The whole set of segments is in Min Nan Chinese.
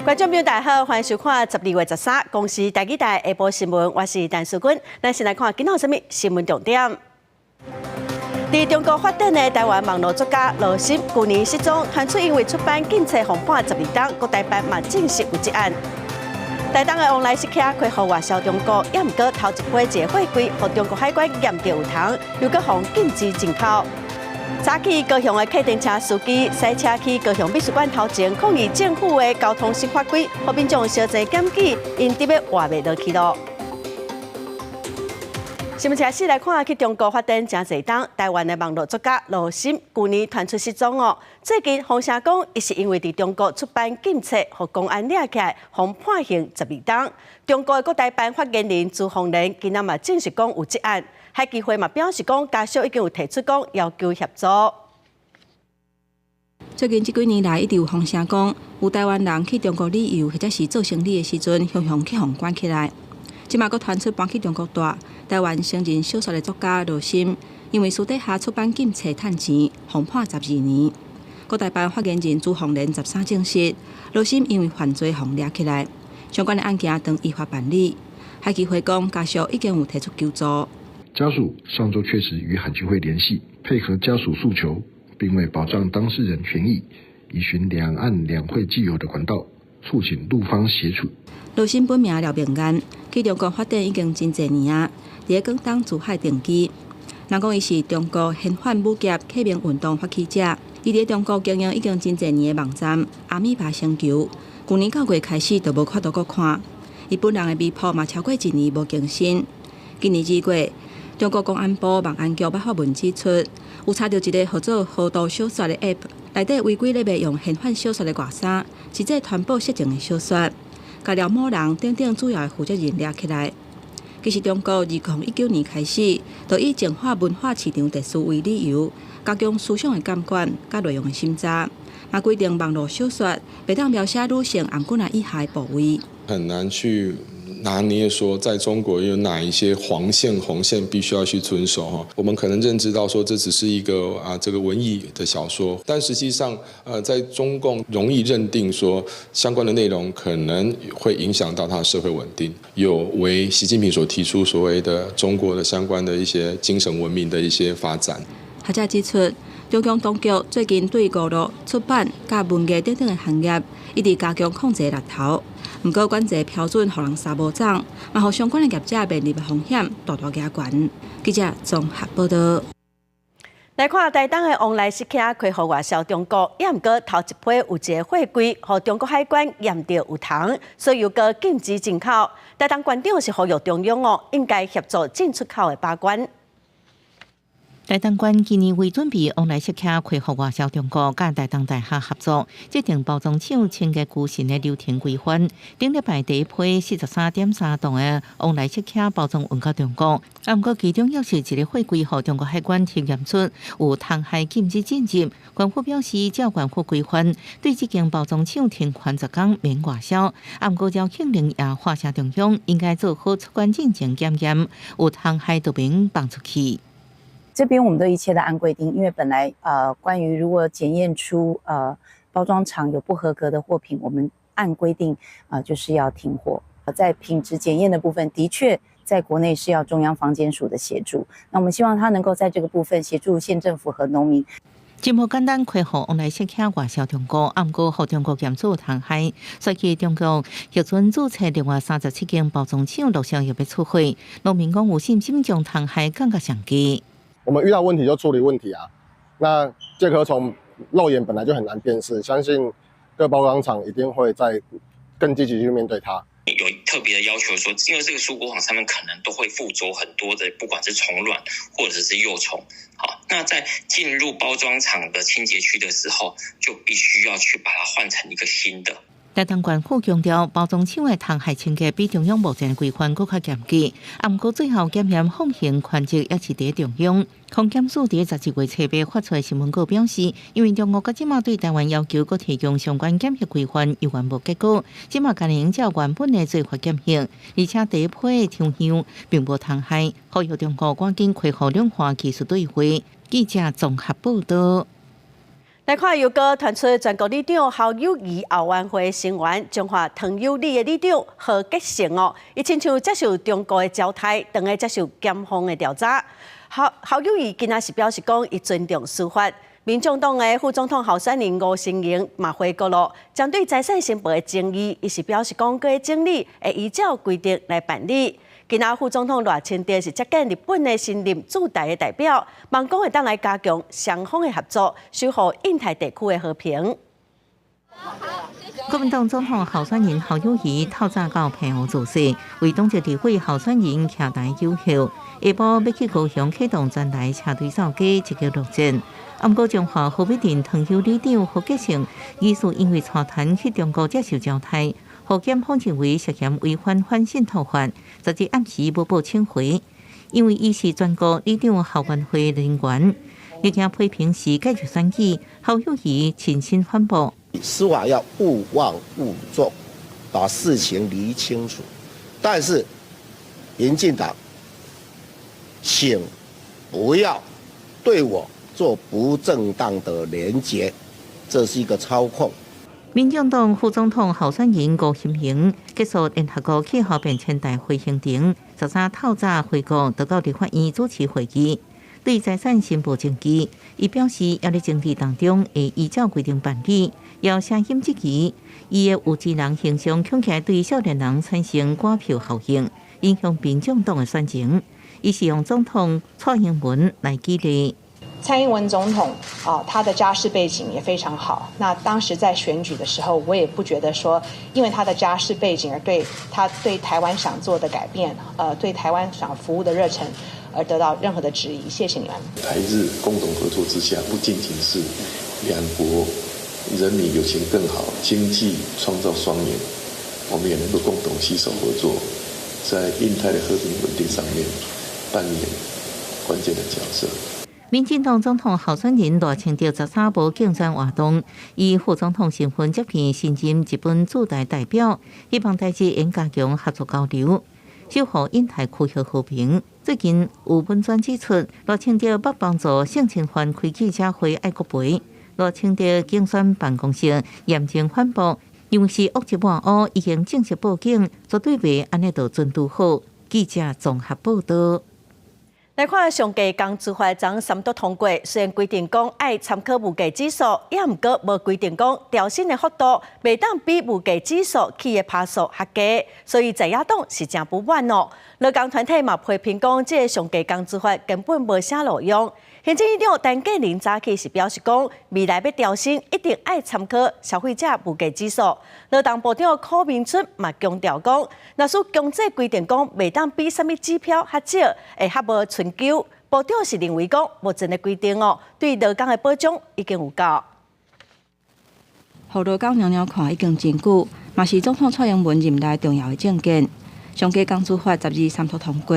觀眾朋友大家好，歡迎收看12月13公視台語台下晡新聞，我是陳淑君。咱先來看今仔有啥物新聞重點。佇中國發展的台灣網路作家羅心，舊年失蹤，傳出因為出版禁冊予判十二冬，國台辦嘛證實有這案。台東的旺來食客開放外銷中國，也毋過頭一批一个貨櫃，予中國海關驗著有蟲，又閣予禁止進口。早起高雄的客運車司機駛車去高雄美術館頭前抗議政府的交通新法規，予民眾相爭檢舉，𪜶得欲活袂落去囉。新聞開始來看，去中國發展誠濟冬，台灣的網路作家羅心，舊年傳出失蹤哦。最近風聲講，伊是因為佇中國出版禁冊，予公安掠起來，予判刑十二冬。中國的國台辦發言人朱鳳蓮今仔嘛證實講有這案，海基會嘛表示講家屬已經有提出講要求協助。最近這幾年來，一直有風聲講，有台灣人去中國旅遊或者是做生理的時陣，常常去予關起來。這馬閣傳出搬去中國蹛，台灣成人小說的作家羅心，因為私底下出版禁冊趁錢，予判十二年。國台辦發言人朱鳳蓮13證實，羅心因為犯罪予掠起來，相關的案件當依法辦理。海基會講，家屬已經有提出求助。家屬上週確實與海基會聯繫，配合家屬訴求，並為保障當事人權益，依循兩岸兩會既有的管道，促請陸方協助。羅心本名廖明安，去中國發展已經真濟年啊，佇咧廣東珠海定居。人講伊是中國玄幻武俠啟明運動發起者，伊佇咧中國經營已經真濟年的網站阿米巴星球，舊年9月開始就無法度閣看。伊本人的微博嘛超過一年無更新。今年2月，中國公安部網安局發文指出，有查著一个號做河道小說的 App，內底違規咧賣用玄幻小說的外衫，實際傳播色情的小說，共廖某人等等主要的負責人掠起來。其實中國2019年開始，就以淨化文化市場秩序為理由，加強思想的監管、佮內容的審查，嘛規定網路小說袂當描寫女性頷頸仔以下的部位。很難去拿捏說，在中國有哪一些黃線、紅線必須要去遵守哈。我們可能認知到說，這只是一個這個文藝的小說，但實際上，在中共容易認定說相關的內容可能會影響到他的社會穩定，有違習近平所提出所謂的中國的相關的一些精神文明的一些發展。學者指出，中共當局最近對娛樂、出版、佮文藝等等的行業，一直加強控制力頭。毋過管制標準予人捎無總，嘛予相關的業者面臨的風險大大加懸。記者綜合報道。來看台東的旺來食客開放外銷中國，也毋過頭一批有一个貨櫃，予中國海關驗著有蟲，所以又閣禁止進口。台東縣長是呼籲中央哦，應該協助進出口的把關。台東縣今年為準備旺來食客開放外銷中國，佮台東大學合作，制定包裝廠清潔具新的流程規範。頂禮拜第一批43.3噸的旺來食客包裝運到中國，啊，毋過其中猶是一个貨櫃，予中國海關檢驗出有蟲害禁止進入。縣府表示，照縣府規範，對這間包裝廠停權10工免外銷。啊，毋過廖慶玲也發聲中央，應該做好出關進前檢驗，有蟲害就免放出去。這邊我們都一切的按規定，因為本來關於如果檢驗出包裝廠有不合格的貨品，我們按規定就是要停貨。在品質檢驗的部分，的確在國內是要中央防檢署的協助。那我們希望他能夠在這個部分協助縣政府和農民。真無簡單開放旺來食客外銷中國，啊，毋過予中國檢出蟲害，所以中國核准註冊另外37間包裝廠陸續欲出貨。農民講有信心將蟲害降到上低。我們遇到問題就處理問題啊。那介殼蟲肉眼本來就很難辨識，相信各包裝廠一定會再更積極去面對它。有特別的要求說，因為這個蔬果網上面可能都會附着很多的，不管是蟲卵或者是幼蟲。好，那在進入包裝廠的清潔區的時候，就必須要去把它換成一個新的。台東縣府強調，包裝廠的蟲害清潔比中央目前規範閣較嚴格，啊，毋過最後檢驗放行權責也是佇中央。防檢署佇11月初八發出的新聞稿表示，因為中國到這馬對台灣要求閣提供相關檢疫規範，猶原無結果，這馬干焦用照原本的做法檢疫，而且第一批的抽樣並無蟲害，呼籲中國趕緊恢復兩岸技術對話。記者綜合報道。來看，又閣傳出全國里長侯友宜後援會成員彰化唐佑里的里長何杰成哦，伊親像接受中國的招待，當咧接受檢方的調查。侯友宜今仔是表示講，伊尊重司法。民眾黨的副總統候選人吳欣盈嘛回國咯，針對財產申報的爭議，伊是表示講，閣整理會依照規定來辦理。今仔副總統賴清德是接見日本的新任駐台的代表，望講會當來加強雙方的合作，守護印太地區的和平。國民黨總統候選人侯友宜透早到澎湖造勢，為黨籍立委候選人徛台守候，下晡欲去高雄啟動全台車隊掃街，積極作戰。毋過彰化和美鎮唐佑里長何杰成，疑似因為帶團去中國接受招待，予檢方認為涉嫌違反反滲透法，昨日暗時無報請回，因為伊是全國里長後援會人員，歷經批評時繼續選舉，侯友宜親身反駁。司法要勿忘勿縱，把事情釐清楚。但是，民進黨，請不要對我做不正當的連結，這是一個操控。民進黨副總統候選人吳欣盈結束聯合國氣候變遷大會行程，13透早回國，就到立法院主持會議。對財產申報爭議，伊表示猶佇整理當中會依照規定辦理，也聲音質疑伊的有錢人形象恐驚對少年人產生趕票效應，影響民眾黨的選情。伊是用總統蔡英文來舉例。蔡英文總統啊，他的家世背景也非常好。那當時在選舉的時候，我也不覺得說，因為他的家世背景而對他對台灣想做的改變，對台灣想服務的熱忱而得到任何的質疑。謝謝你們。台日共同合作之下，不僅僅是兩國人民友情更好，經濟創造雙贏，我們也能夠共同攜手合作，在印太的和平穩定上面扮演關鍵的角色。民進黨總統候選人賴清德13無競選活動，以副總統身份接見新任日本駐台代表，希望台日應加強合作交流，守護印太區域和平。最近有文宣指出，賴清德欲幫助性侵犯開記者會愛國賠，賴清德競選辦公室嚴正反駁，認為是惡一抹烏，已經正式報警，絕對袂按呢就準拄好。記者綜合報道。來看上低工資法昨三讀通過，雖然規定講愛參考物價指數，也毋過無規定講調薪的幅度袂當比物價指數起的趴數較低，所以在野黨是誠不滿哦。勞工團體嘛批評講，這个上低工資法根本無啥路用。行政院長陳建仁早起是表示講，未來欲調薪一定愛參考消費者物價指數。勞動部長柯銘春嘛強調講，若是強制規定講袂當比啥物指標較少，會較無春秋。部長是認為講，目前的規定哦，對勞工的保障已經有夠。予勞工娘娘看已經真久，嘛是總統蔡英文任內重要的政見。上低工資法12三讀通過，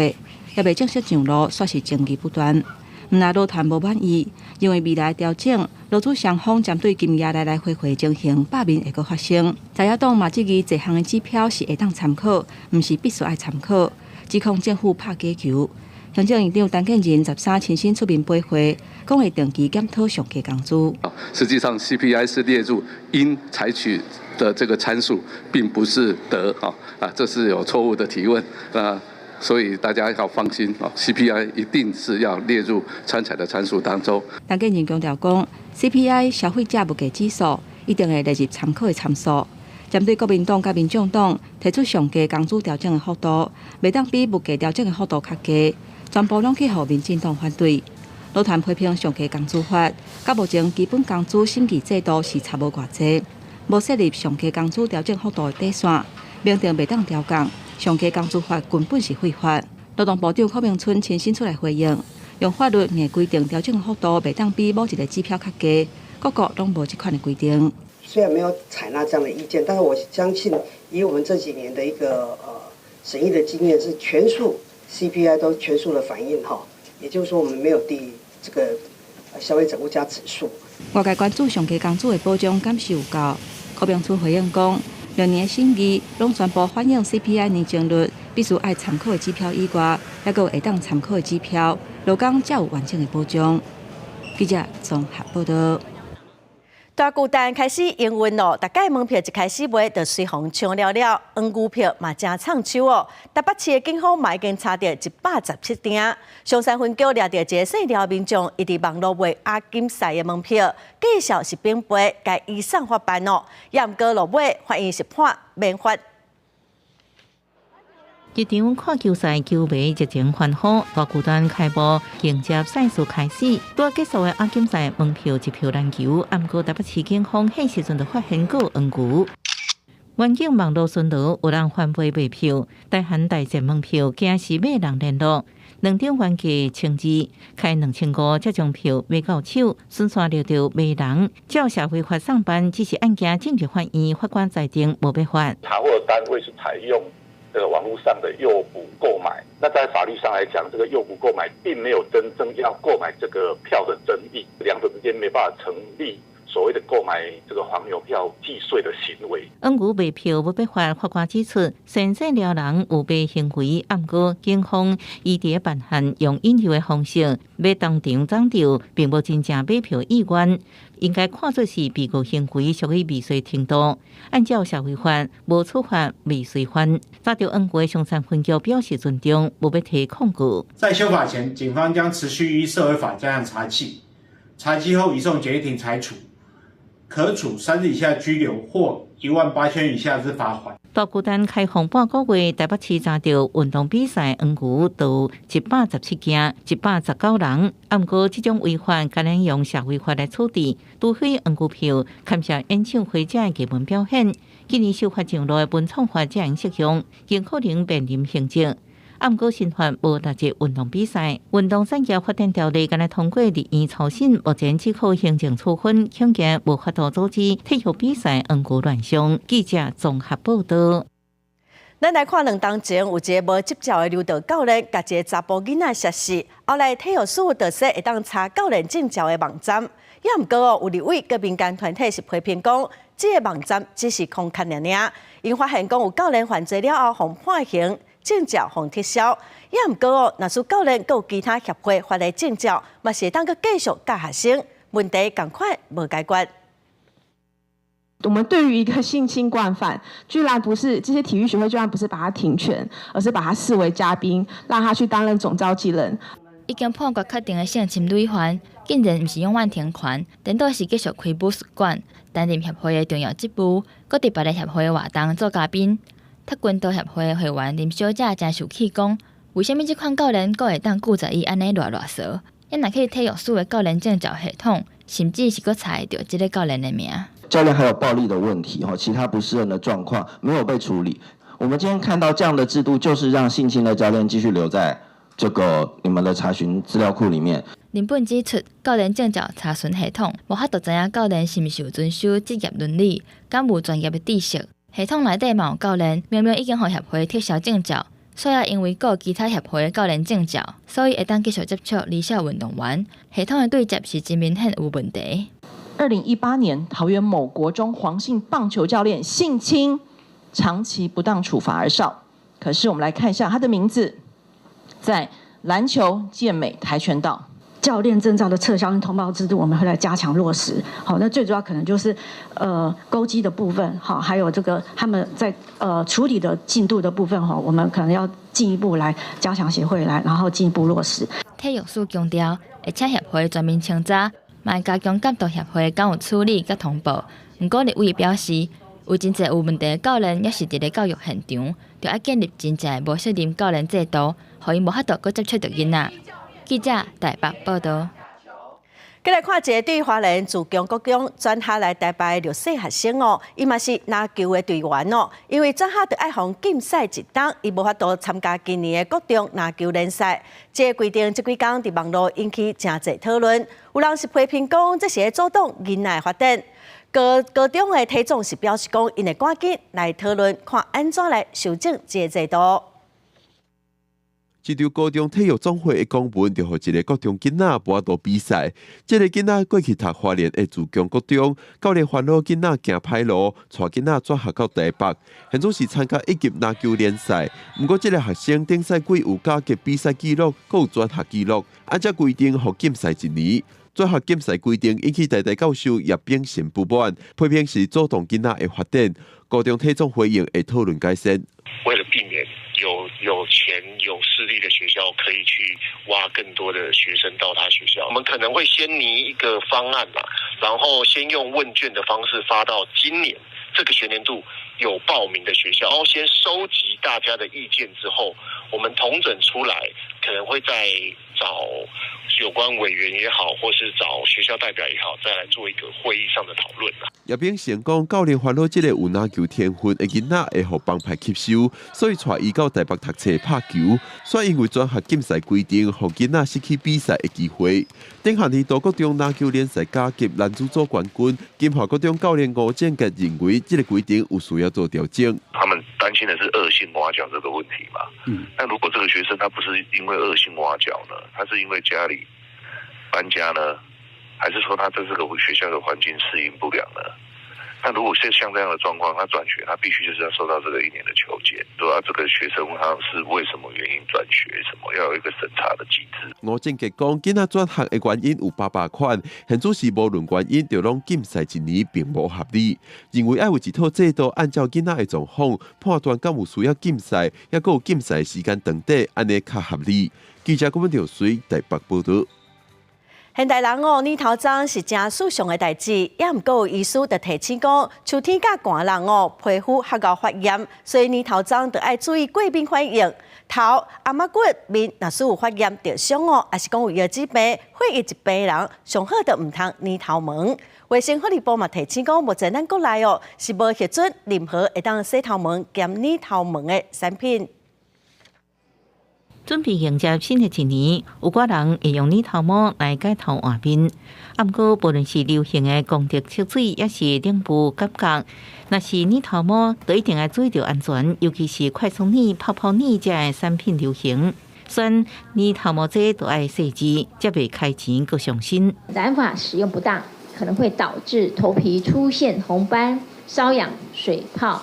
猶未正式上路，煞是爭議不斷。毋但勞團無滿意，認為未來調整勞資雙方針對金額來來回回情形，罷免會閣發生。在野黨嘛質疑這項的指標是會當參考，毋是必須愛參考，指控政府拍假球。行政院長陳建仁13親身出面陪會，講會定期檢討上低工資。實際上 CPI 是列入應採取的這個參數，並不是得啊啊，這是有錯誤的提問啊，所以大家要放心啊，CPI 一定是要列入參採的參數當中。陳建仁強調講，CPI 消費者物價指數一定會列入參考的參數。針對國民黨佮民眾黨提出上低工資調整的幅度，袂當比物價調整的幅度較低。全部攏去予民進黨反對，勞團批評上低工資法，佮目前基本工資審議制度是差無偌濟，無設立上低工資調整幅度的底線，明定袂當調降，上低工資法根本是廢法。勞動部長柯銘春親身出來回應，用法律硬規定調整幅度袂當比某一個指標較低，各國攏無這款的規定。雖然沒有採納這樣的意見，但是我相信以我們這幾年的一個審議的經驗，是全數 CPI 都全數的反映哈，也就是說我們沒有低於這個消費者物價指數。外界關注上低工資的保障敢是有夠？柯銘春回應講，兩年的審議攏全部反映 CPI 年增率必須愛參考的指標以外，猶閣有會當參考的指標，勞工才有完整的保障。記者綜合報道。大巨蛋開始營運咯，逐擺門票一開始賣就隨予搶了了，黃牛票嘛誠搶手哦。台北市的警方嘛已經查著117張，松山分局掠著一个姓廖民眾，伊佇網路賣亞錦賽的門票，介紹是平輩，共伊送法辦哦。也毋過落尾發現是判免罰。一場看球賽，球迷熱情歡呼，大巨蛋開幕迎接賽事開始。拄仔結束的亞錦賽門票一票難求，毋過台北市警方彼時陣就發現閣有黃牛。員警網路巡邏，有人販賣賣票，大漢大戰門票驚是買人聯絡，兩張原價1200，開2500才將票買到手，順紲掠著賣人。照社會法送辦，只是案件進入法院，法官裁定無欲罰。查獲單位是採用這個網絡上的誘捕購買，那在法律上來講，這個誘捕購買並沒有真正要購買這個票的爭議，兩者之間沒辦法成立所謂的購買這個黃牛票既遂的行為。黃牛賣票無欲罰，法官指出，先生撩人有賣行為，毋過警方伊佇辦案用引誘的方式欲當場摠著，並無真正買票意願，應該看作是被告行為屬於未遂程度。按照社會法，無處罰未遂犯。查著黃牛松山分局表示尊重，無欲提控告。在修法前，警方將持續依社會法加強查緝，查緝後移送簡易庭裁處，可處3日以下拘留或18,000以下之罰款。大巨蛋開放半個月，台北市查著運動比賽黃牛都117件，119人。毋過這種違法，敢若用社會法來處置，除非黃牛票牽涉演唱會這藝文表演，今年修法上路的文創法才會適用，更可能面臨刑責。毋過新法無列入運動比賽，運動產業發展條例敢若通過立院初審，目前只可行政處分，恐驚無法度阻止體育比賽黃牛亂象。記者綜合報道。咱來看2冬前有一个無執照的柔道教練，共一个查埔囡仔殺死，後來體育署就說會當查教練證照的網站，也毋過哦，有立委佮民間團體是批評講，這个網站只是空殼爾爾，𪜶發現講有教練犯罪了後，予判刑，證照予撤銷，也毋過哦，若是教練閣有其他協會發的證照，嘛是會當閣繼續教學生，問題仝款無解決。我們對於一個性侵慣犯，居然不是這些體育學會，居然不是把他停權，而是把他視為嘉賓，讓他去擔任總召集人。已經判決確定的性侵累犯，竟然毋是永遠停權，顛倒是繼續開武術館，擔任協會的重要職務，閣佇別个協會的活動做嘉賓。跆拳道協會會員林小姐誠受氣，講為啥物這款教練閣會當拒絕伊按呢囉囉嗦？伊若去體育署的教練證照系統，甚至是閣查會著這个教練的名。教練還有暴力的問題，其他不適任的狀況沒有被處理。我們今天看到這樣的制度，就是讓性侵的教練繼續留在這個你們的查詢資料庫裡面。林本指出，教練證照查詢系統無法度知影教練是毋是有遵守職業倫理，敢有專業的知識。系統內底嘛有教練，明明已經予協會撤銷證照，煞猶因為閣有其他協會的教練證照，所以會當繼續接觸離校運動員。系統的對接是真明顯有問題。2018年，桃園某國中黃姓棒球教練性侵，長期不當處罰而少。可是我們來看一下他的名字，在籃球、健美、跆拳道。教練證照的撤銷跟通報制度，我們會來加強落實。好，那最主要可能就是，勾稽的部分，好，還有這個他們在處理的進度的部分，哈，我們可能要進一步來加強協會來，然後進一步落實。體育署強調，會請協會全面清查，嘛會加強監督協會敢有處理佮通報。毋過立委表示，有真濟有問題的教練，猶是佇咧教育現場，著愛建立真正的無責任教練制度，予𪜶無法度閣接觸著囡仔。記者台北報道。閣來看一个對花蓮自強國中轉學來台北的弱勢學生哦，伊嘛是籃球的隊員哦。因為轉學著愛予禁賽一冬，伊無法度參加今年的國中籃球聯賽。這个規定這幾工佇網路引起誠濟討論，有人是批評講這是咧阻擋囡仔的發展。高高中的體總是表示講，𪜶會趕緊來討論，看按怎來修正這个制度。這場高中體育總會的公文，就予一个國中囡仔無法度比賽。這个囡仔過去讀花蓮的自強國中，教練煩惱囡仔行歹路，帶囡仔轉學到台北，現在是參加一級籃球聯賽。毋過，這个學生頂賽季有甲級比賽紀錄，閣有轉學紀錄，按照規定予禁賽一年。轉學禁賽規定引起台大教授葉秉成不滿，批評是阻擋囡仔的發展。高中體總回應會討論改善。為了避免有錢有勢力的學校可以去挖更多的學生到他學校，我們可能會先擬一個方案啦，然後先用問卷的方式發到今年這個學年度有報名的學校，然後先收集大家的意見之後，我們統整出來，可能會再找有關委員也好，或是找學校代表也好，再來做一個會議上的討論啦。葉秉成講，教練煩惱這個有籃球天分的囡仔會予幫派吸收，所以帶伊到台北讀冊拍球。煞因為轉學禁賽規定，予囡仔失去比賽的機會。頂學年度國中籃球聯賽甲級男子組冠軍，金華國中教練吳正傑認為，這個規定有需要做調整。他們擔心的是惡性挖角這個問題嘛？那如果這個學生他不是因為惡性挖角呢？他是因為家裡搬家呢？還是說他在這個學校的環境適應不良呢？那如果是像這樣的狀況，他轉學，他必須就是要受到這個一年的求檢，對啊，這個學生他是為什麼原因轉學？什麼要有一個審查的機制？吳正傑講，囡仔轉學的原因有百百款，現主是無論原因，就攏禁賽一年，並無合理。認為愛有一套制度，按照囡仔的狀況判斷，敢有需要禁賽，抑閣有禁賽時間長短，按呢較合理。記者郭文條水台北報道。現代人哦，染頭鬃是誠時尚的代誌，也毋過有醫師就提醒講，秋天佮寒人哦，皮膚較𠢕發炎，所以染頭鬃就愛注意過敏反應。頭、頷仔骨、面若是有發炎、著傷哦，抑是講有腰子病、血液疾病人，上好就毋通染頭毛。衛生福利部嘛提醒講，目前咱國內哦是無核准任何會當洗頭毛兼染頭毛的產品。準備迎接新的一年，有寡人會用染頭毛來改頭換面。啊，毋過無論是流行的光澤色水，抑是頂部感覺，若是染頭毛，就一定愛注意著安全，尤其是快速染、泡泡染這的產品流行，選染頭毛這都愛細緻，才袂開錢閣傷身。染髮使用不當，可能會導致頭皮出現紅斑、瘙癢、水泡。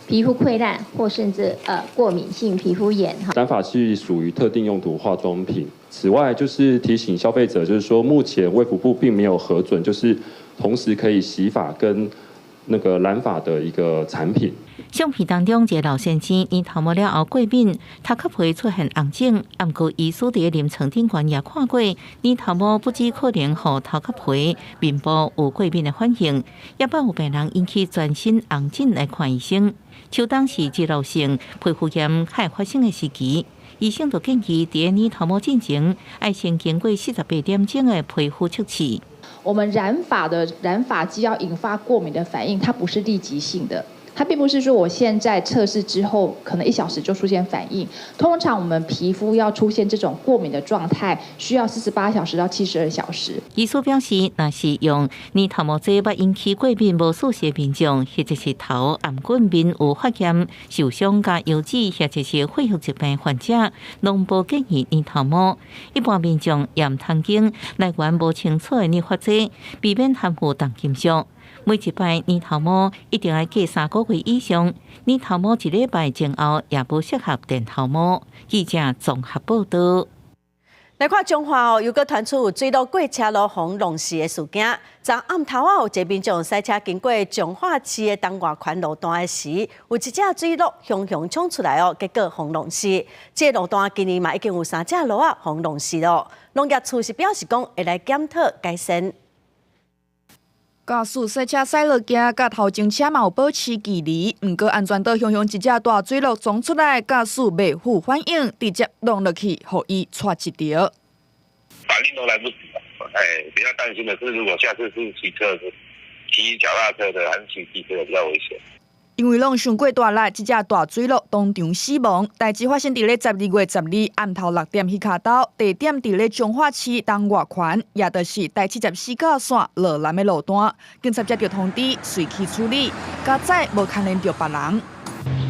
皮膚潰爛或甚至過敏性皮膚炎。染髮是屬於特定用途化妝品。此外，就是提醒消費者，就是說目前衛福部並沒有核准，就是同時可以洗髮跟那個染髮的一個產品。相片當中，一個老先生染頭毛了後過敏，頭殼皮出現紅腫。毋過醫師佇臨床頂懸也看過，染頭毛不只可能予頭殼皮面部有過敏的反應，也捌有病人引起全身紅疹來看醫生。秋冬是脂漏性皮膚炎較會發生的時期，醫生就建議佇染頭毛進前，愛先經過48點鐘的皮膚測試。我們染髮的染髮劑要引發過敏的反應，它不是立即性的。它並不是說我現在測試之後，可能1小時就出現反應。通常我們皮膚要出現這種過敏的狀態，需要48小時到72小時。醫師表示，若是用染頭毛劑捌引起過敏無舒適的民眾，或者是頭、頷骨面有發炎、受傷佮腰子，或者是血液疾病患者，攏無建議染頭毛。一般民眾也毋通揀來源無清楚的染髮劑，避免含有重金屬。每一擺染頭毛一定愛隔3個月以上，染頭毛一禮拜前後也無適合電頭毛。記者綜合報道。來看彰化哦，又閣傳出有水鹿過車路予弄死的事件。昨暗頭仔有一個民眾駛車經過彰化市的東外環路段的時，有一隻水鹿雄雄衝出來哦，結果予弄死。這個路段今年嘛已經有三隻鹿仔予弄死咯。農業處是表示講會來檢討改善。駕駛駛車駛落行，佮頭前車嘛有保持距離，毋過安全島雄雄一隻大水鹿衝出來，駕駛袂赴反應，直接弄落去，予伊掣一著。反應都來不及，哎，比較擔心的是，如果下次是騎車子、騎腳踏車的，還是騎機車的比較危險。因為攏傷過大力，這隻大水鹿當場死亡。代誌發生佇咧12月12暗頭6點彼跤晝，地點佇咧彰化市東外環，也就是台74線羅南的路段。警察接到通知，隨去處理，加載無牽連著別人。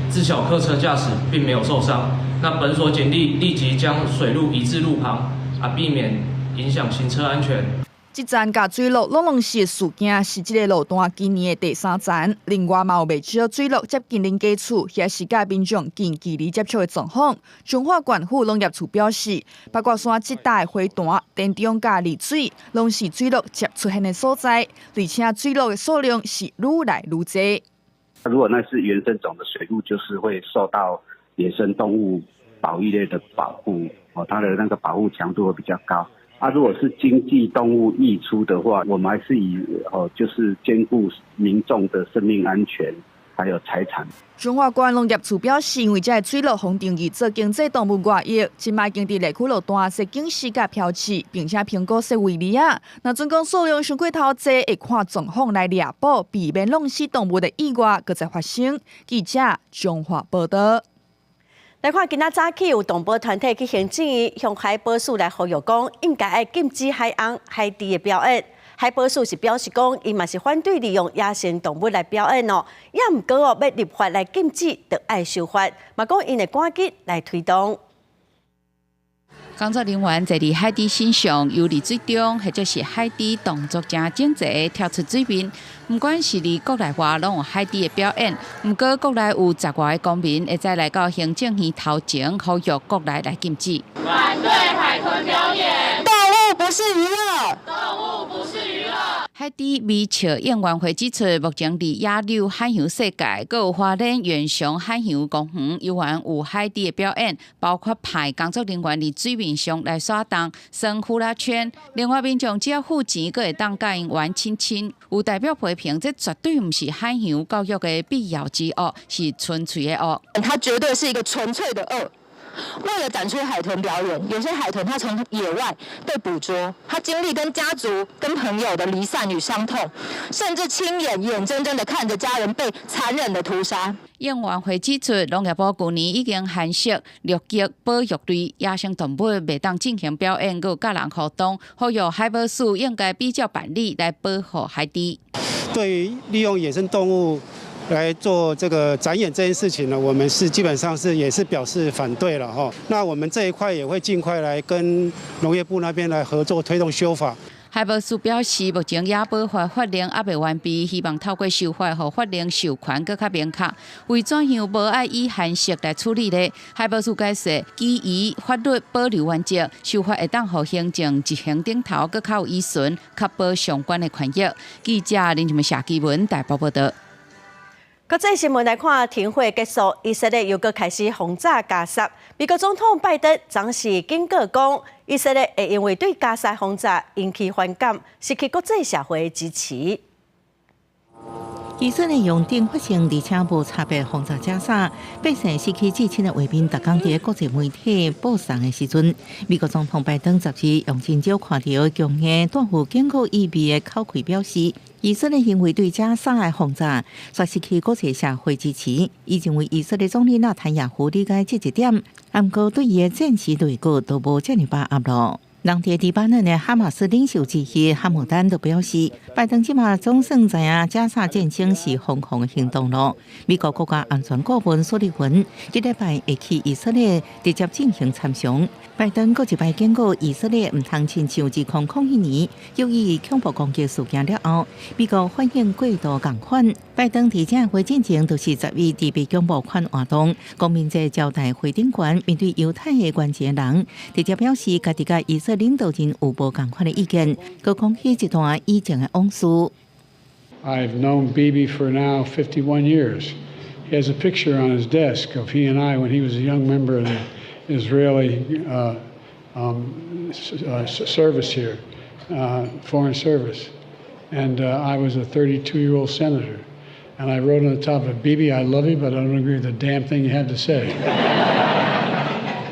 自小客車駕駛並沒有受傷。那本所警力立即將水鹿移至路旁，啊，避免影響行車安全。這層佮水鹿攏攏死事件是這个路段今年的第三層。另外嘛有袂少水鹿接近恁家厝，抑是佮民眾近距離接觸的狀況。彰化縣府農業處表示，八卦山這帶花壇、田中佮麗水，攏是水鹿捷出現的所在，而且水鹿的數量是愈來愈濟。如果那是原生種的水鹿，就是會受到野生動物保育類的保護，哦，它的那個保護強度會比較高。啊，如果是經濟動物溢出的話，我們還是以哦，就是兼顧民眾的生命安全，還有財產。彰化縣農業處表示，因為這个水鹿予定義做經濟動物外溢，這擺已經佇內區路段設警示佮標示，並且評估設圍籬仔。若準講數量傷過頭濟，會看狀況來獵捕，避免弄死動物的意外閣再發生。記者彰化報道。來看今仔早起有動保團體去行政院向海保署來呼籲講，應該愛禁止海翁、海豬的表演。海保署是表示講，伊嘛是反對利用野生動物來表演哦，也毋過哦，欲立法來禁止，就愛修法，嘛講𪜶會趕緊來推動。工作人員坐佇海豬身上，游佇水中，或者是海豬動作誠整齊跳出水面。毋管是佇國內外，攏有海豬的表演。毋過國內有十外个公民會再來到行政院頭前，呼籲國內來禁止。反對海豚表演。動物不是娛樂。動物不是娛樂。海豬微笑應援會指出，目前佇野柳海洋世界，閣有花蓮遠雄海洋公園，猶原有海豬的表演，包括派工作人員佇水面上來耍動、耍呼啦圈。另外，民眾只要付錢，閣會當佮𪜶玩親親。有代表批評，這絕對毋是海洋教育的必要之惡，是純粹的惡。它絕對是一個純粹的惡。為了展出海豚表演，有些海豚它從野外被捕捉，它經歷跟家族、跟朋友的離散與傷痛，甚至親眼眼睜睜的看着家人被殘忍的屠殺。應援會指出，農業部舊年已經函釋六級保育類野生動物袂當進行表演，閣有佮人互動，呼籲海保署應該比照辦理來保護海豬。對於利用野生動物來做這個展演這件事情呢，我們是基本上是也是表示反對了哈。那我們這一塊也會盡快來跟農業部那邊來合作推動修法。海保署表示，目前野保法法令猶未完備，希望透過修法，予法令授權閣較明確。為怎樣無愛以函釋來處理呢？海保署解釋，基於法律保留原則，修法會當予行政執行頂頭閣較有依循，確保相關的權益。記者林靜夏基文台北報道。國際新聞來看，停火結束，以色列又閣開始轟炸加薩。美國總統拜登昨時警告講，以色列會因為對加薩轟炸引起反感，失去國際社會支持。以色列用懲罰性而且無差別轟炸加薩，百姓失去至親的畫面，逐工佇國際媒體播送的時陣，美國總統拜登十日用真少看著強硬帶有警告意味的口氣表示，以色列因為對加薩的轟炸，煞失去國際社會支持。伊認為以色列總理納坦雅胡理解這一點，毋過對伊的戰時內閣都無遮爾把握囉。人佇黎巴嫩的哈馬斯領袖之一哈姆丹就表示，拜登這馬總算知影加薩戰爭是瘋狂的行動囉。美國國家安全顧問蘇利文這禮拜會去以色列直接進行參詳。拜登閣一擺警告以色列毋通親像2001年由於恐怖攻擊事件了後，美國反應過度仝款。拜登佇這會進前就是11佇白宮募款活動，公民這招待會頂懸面對猶太的關鍵人，直接表示家己佮以色列領導人有無仝款的意見，閣講起一段以前的往事。 I've known Bibi for now 51 years. He has a picture on his desk of he and I when he was a young member of the Israeli service here, foreign service. And I was a 32-year-old senator. And I wrote on the top of "Bibi, I love you, but I don't agree with the damn thing you have to say."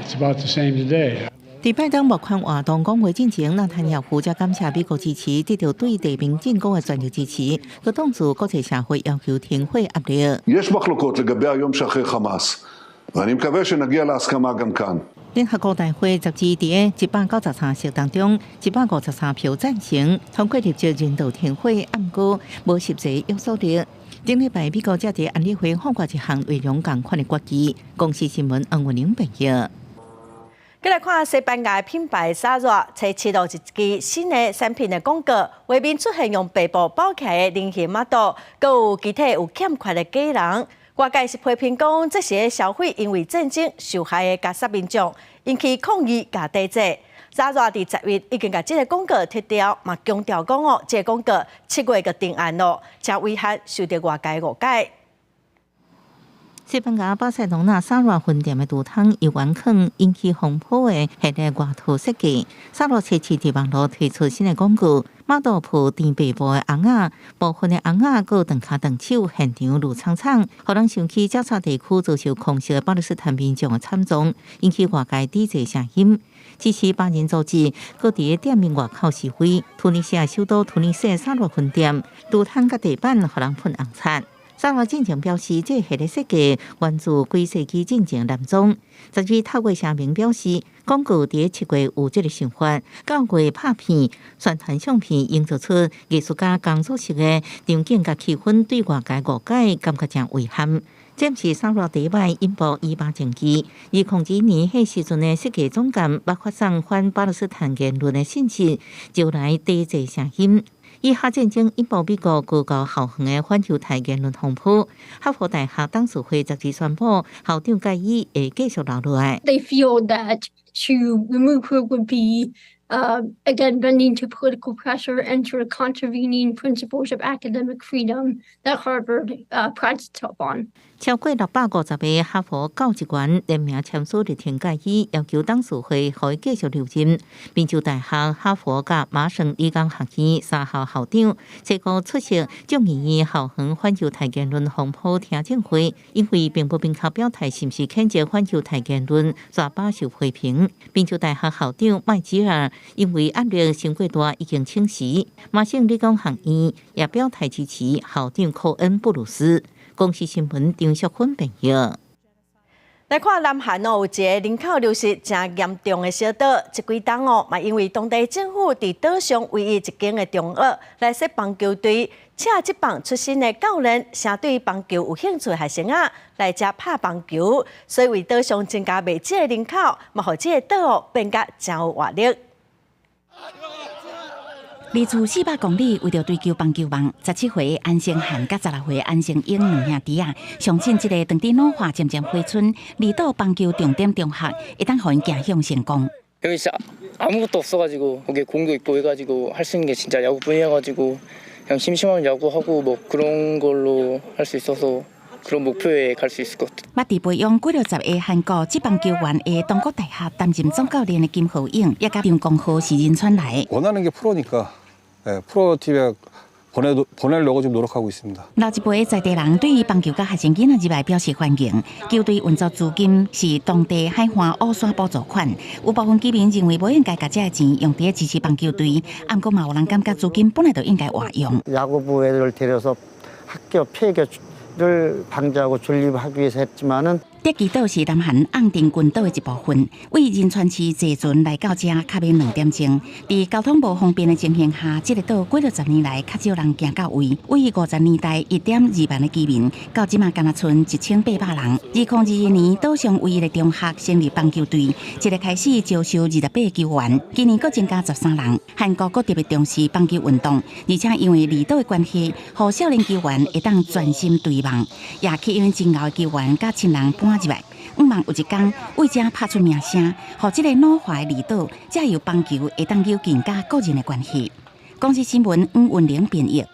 It's about the same today. 佇拜登募款活動講話進前，納坦雅胡則感謝美國支持，得到對地面進攻的全力支持，閣擋住國際社會要求停火壓力。 יש מחלוקות לגבי היום שאחרי חמאס, ואני מקווה שנגיע להסכמה גם כאן. 聯合國大會十日佇193席當中，153票贊成通過立即人道停火，毋過無實際約束力。頂禮拜美國才佇安理會通過一項內容仝款的決議。公視新聞黃文玲報道。閣來看西班牙品牌 Zara 初七落一支新的產品的廣告，畫面出現用白布包起來的人形媽祖，閣有肢體有欠缺的假人。外界是批評講，這是消費因為戰爭受害的加薩民眾，引起抗議佮抵制。Zara 佇10月已經共這个廣告撤掉，嘛強調講哦，這个廣告7月就定案囉，誠遺憾受著外界誤解。西班牙巴塞隆納 Zara 分店的櫥窗猶原囥引起風波的系列外套設計，Zara 初七佇網路推出新的廣告，媽祖抱甜白布的尪仔，部分的尪仔閣長跤長手，現場攄氅氅，予人想起加沙地區遭受空襲的巴勒斯坦民眾的慘狀，引起外界抵制聲音。支持白人組織閣佇店面外口示威，突尼西亞首都突尼斯的 Zara 分店櫥窗佮地板予人噴紅漆。Zara 進前表示，這系列設計源自幾世紀進前男裝。12透過聲明表示，廣告佇7月有這个想法，9月拍片宣傳相片，營造出藝術家工作室的場景佮氣氛，對外界誤解，感覺誠遺憾。這毋是 Zara 第一擺引爆以巴爭議。2002年彼時陣的設計總監捌發送反巴勒斯坦言論的信息，招來抵制聲音。以哈戰爭引爆美國高教校園的反猶太言論風波，哈佛大學董事會十二宣布校長蓋伊會繼續留落來。 They feel that to remove her would be, again, bending to political pressure and sort of contravening principles of academic freedom that Harvard prides itself on. 超過650個哈佛教職員聯名簽署力挺蓋伊，要求董事會予伊繼續留任。賓州大學、哈佛佮麻省理工學院三校校長這個出席眾議院校園反猶太言論風波聽證會，因為並無明確表態是毋是譴責反猶太言論，煞飽受批評。賓州大學校長麥吉爾因為壓力傷過大，已經請辭。麻省理工學院也表態支持校長科恩布魯斯。公視新聞張淑芬編譯。來看南韓哦，有一个人口流失誠嚴重的小島，這幾冬哦，嘛因為當地政府佇島上唯一一間的中學來設棒球隊，請職棒出身的教練，誠對棒球有興趣的學生仔來遮拍棒球，所以為島上增加袂少的人口，嘛予這个島哦變甲誠有活力。離厝400公里，為著追求棒球夢，17歲安勝漢佮16歲安勝英兩兄弟仔，相信這个當地老化漸漸回春，離島棒球重點中學會當予𪜶走向成功。 여기 진짜 아무것도 없어가지고 거기에 공도 있고 해가지고 할 수 있는 게 진짜 야구뿐이어가지고 그냥 심심하면 야구하고 뭐 그런 걸로 할 수 있어서 그런 목표에 갈 수 있을 것 같아요. 捌佇培養幾落十个韓國職棒球員的東國大學擔任總教練的金浩勇，也佮張光浩是仁川來的。 원하는 게 프로니까 예, 프로팀에 보내려고 지금 노력하고 있습니다. 老一輩的在地人對於棒球佮學生囡仔入來表示歡迎。球隊運作資金是當地海岸烏山補助款，有部分居民認為無應該共這个錢用佇支持棒球隊，毋過嘛有人感覺資金本來就應該活用。 야구부 애들을 데려서 학교 폐교를 방지하고 존립하기 위해서 했지만은 德基島是南韓甕定群島的一部分，對仁川市坐船來到遮較欲兩點鐘。佇交通無方便的情形下，這个島幾落十年來較少人行到位。對50年代1.2萬的居民，到這馬干焦賰1800人。2022年，島上唯一的中學成立棒球隊，這个開始招收28个球員，今年閣增加13人。韓國閣特別重視棒球運動，而且因為離島的關係，予少年球員會當專心追夢，也吸引真𠢕的球員佮親人搬入來。向望有一天，為遮拍出名聲，予這个老化的離島，藉由棒球會當有更加個人的關係。公視新聞黃文玲編譯。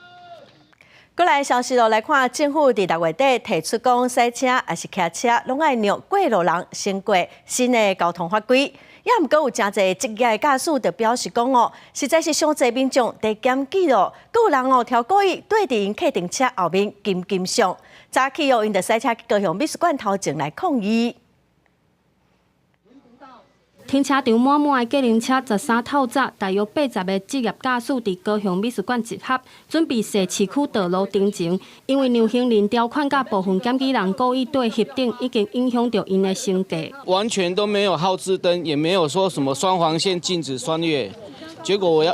過來消息囉，來看政府佇6月底提出講，駛車抑是騎車，攏愛讓過路人先過新的交通法規。也毋過有誠濟職業的駕駛就表示講哦，實在是傷濟民眾佇檢舉囉，閣有人哦，刁故意綴佇𪜶客陣車後面金金上，早起哦，𪜶就駛車去高雄美術館頭前來抗議。停車場滿滿的計程車，13透早，大約80個職業駕駛佇高雄美術館集合，準備踅市區道路登前。因為讓行人條款佮部分檢舉人故意綴翕頂，已經影響著𪜶的生計。完全都沒有號誌燈，也沒有說什麼雙黃線禁止穿越，結果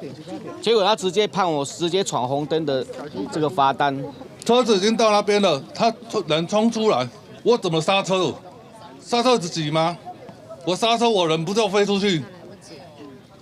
他直接判我直接闖紅燈的這個罰單。車子已經到那邊了，他人衝出來，我怎麼剎車？剎車自己嗎？我剎車，我人不就飛出去？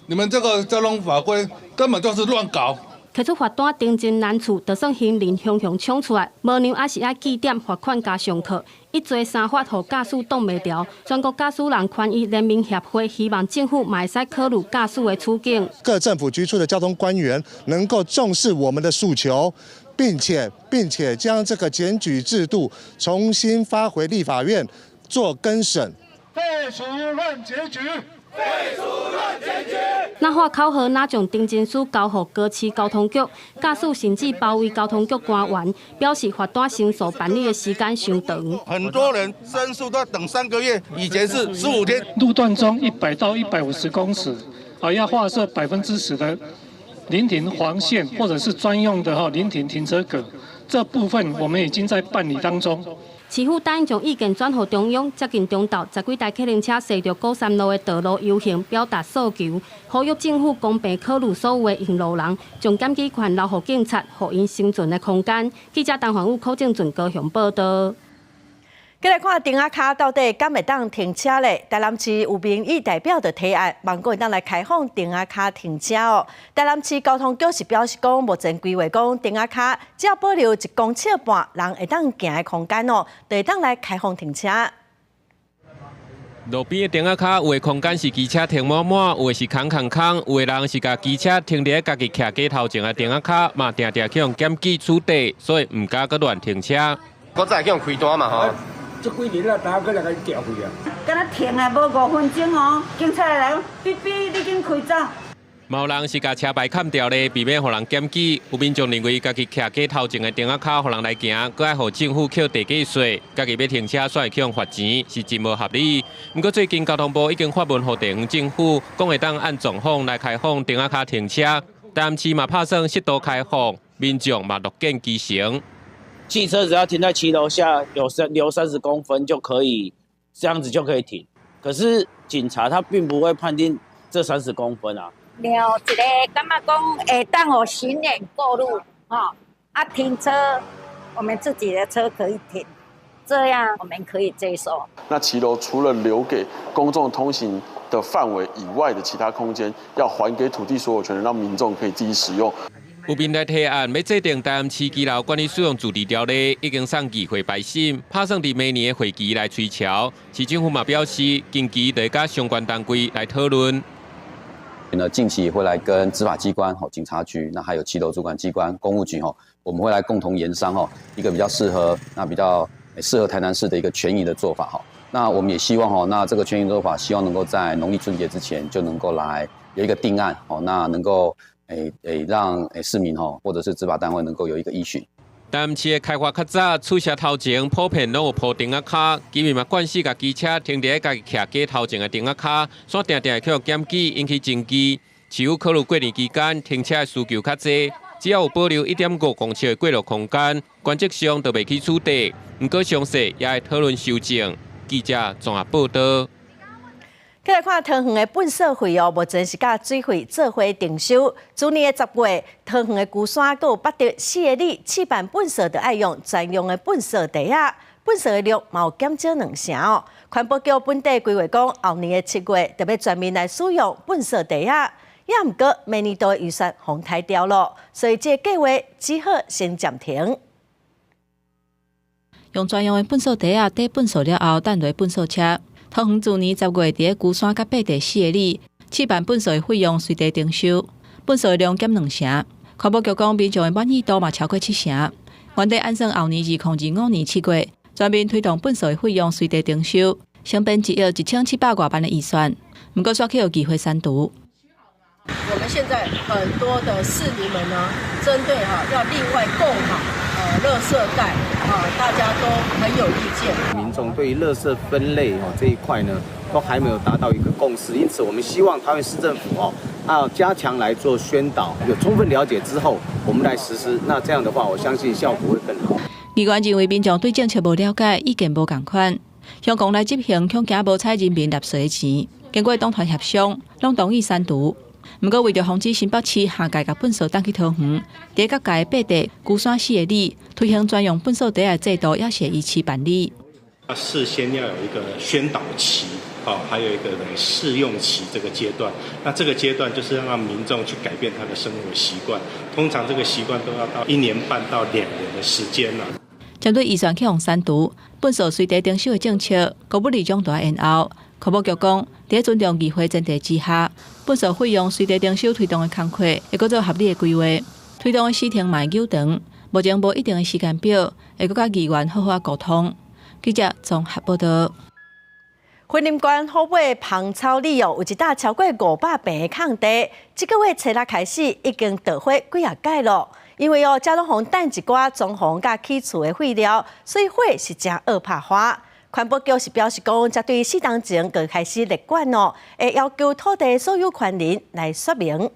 你們這個交通法規根本就是亂搞。提出罰單定真難處，就算行人雄雄衝出來，無量也是愛記點罰款加上課。一追三罰，予駕駛擋袂牢。全國駕駛人權益聯盟協會希望政府嘛會使考慮駕駛的處境。各政府局處的交通官員能夠重視我們的訴求，並且將這個檢舉制度重新發回立法院做更審。廢除亂檢舉，廢除亂檢舉。若喊口號，若將陳情書交予高市交通局，駕駛甚至包圍交通局官員，表示罰單申訴辦理的時間傷長。很多人申訴都要等3個月，以前是15天。路段中100到150公尺，啊，要劃設10%的臨停黃線，或者是專用的哈臨停停車格，這部分我們已經在辦理當中。市府答應將意見轉予中央，接近中晝，十幾台客運車駛著鼓山路的道路遊行，表達訴求，呼籲政府公平考慮所有的用路人，將檢舉權留予警察，予𪜶生存的空間。記者陳環宇、柯正俊高雄報道。繼來看亭仔跤到底敢會當停車咧？台南市有民意代表就提案，望講會當來開放亭仔跤停車哦。台南市交通局是表示講，目前規劃講亭仔跤只要保留1.5公尺人會當行的空間哦，就會當來開放停車。路邊的亭仔跤有的空間是機車停滿滿，有的是空空空，有的人是共機車停佇家己徛街頭前的亭仔跤，嘛定定去予檢舉取締，所以毋敢閣亂停車。閣再去予開單嘛吼。這幾日啊，當閣來共伊調去啊。敢若停啊，無5分鐘哦，警察來講，嗶嗶，你緊開走。嘛有人是共車牌砍掉咧，避免予人檢舉。有民眾認為，家己徛街頭前的亭仔跤，予人來行，閣愛予政府扣地價稅，家己欲停車，煞會去予罰錢，是真無合理。毋過最近交通部已經發文予地方政府，講會當按狀況來開放亭仔跤停車，台南市嘛拍算適度開放，民眾嘛樂見其成。汽車只要停在騎樓下，有留30公分就可以，這樣子就可以停。可是警察他並不會判定這三十公分啊。留一个感覺講會當予行人過路，吼，啊停車，我們自己的車可以停，這樣我們可以接受。那騎樓除了留給公眾通行的範圍以外的其他空間，要還給土地所有權人，讓民眾可以自己使用。有民來提案，欲制定台南市騎樓管理使用自治條例，已經送議會排審，拍算佇明年的會期來催潮。市政府嘛表示，近期會佮相關單位來討論。那近期也會來跟執法機關、吼警察局，那還有騎樓主管機關、工務局，吼，我們會來共同研商，吼一個比較適合、那比較適合台南市的一個權宜的做法，哈。那我們也希望，吼，那這個權宜做法，希望能夠在農曆春節之前就能夠來有一個定案，哦，那能夠讓市民吼，或者是執法單位能夠有一個依循。台南市的開發較早，厝舍頭前普遍攏有鋪亭仔跤，居民嘛慣勢共機車停佇家己徛街頭前的亭仔跤，煞定定會去予檢舉，引起爭議。市府考慮過年期間停車的需求較濟，只要有保留1.5公尺的過路空間，原則上就袂去取締。毋過詳細也會討論修正。記者綜合報道。繼來看桃園的糞埽費哦，目前是佮水費做伙徵收。今年的10月，桃園的龜山閣有八德四个里試辦糞埽，就愛用專用的糞埽袋仔，糞埽的量嘛有減少兩成哦。環保局本底規劃講，後年的7月就欲全面來使用糞埽袋仔，也毋過明年度的預算予刣掉咯，所以這個計劃只好先暫停。用專用的糞埽袋仔裝糞埽了後，等落糞埽車。桃園自年10月，佇咧龜山佮八德四个里試辦糞埽的費用隨地徵收，糞埽的量減兩成。環保局講，民眾的滿意度嘛超過七成。原底按算後年2025年7月全面推動糞埽的費用隨地徵收，成本1億1700外萬的預算，毋過煞去予議會刪除。我們現在很多的市民們呢，針對哈要另外購買垃圾袋啊，大家都很有意見。民眾對於垃圾分類哦這一塊呢，都還沒有達到一個共識，因此我們希望桃園市政府哦，要加強來做宣導，有充分了解之後，我們來實施。那這樣的話，我相信效果會更好。議員認為民眾對政策無了解，意見無仝款，鄉公來執行，恐驚無採人民納稅的錢。經過黨團協商，攏同意刪除。毋過為著防止新北市下屆共糞埽轉去桃園，佇各界八德、龜山四个里推行專用糞埽袋的制度，也是依次辦理。事先要有一個宣導期，哦，還有一個呢試用期這個階段。那這個階段就是讓民眾去改變他的生活習慣，通常這個習慣都要到1年半到2年的時間啦。針對預算去予刪除，糞掃隨地徵收的政策，國務里長都愛延後。環保局講，佇尊重議會前提之下，糞掃費用隨地徵收推動的工課，會閣做合理的規劃，推動的時程嘛會久長，目前無一定的時間表，會閣佮議員好好溝通。記者綜合報道。雲林縣虎尾芳草里哦，有一搭超過500坪的空地，這個月初六開始已經著火幾仔擺咯。因為哦，遮攏予擲一寡裝潢佮起厝的廢料，所以火是誠惡拍花。環保局是表示講，這對4冬前就開始列管哦，會要求土地所有權人來說明。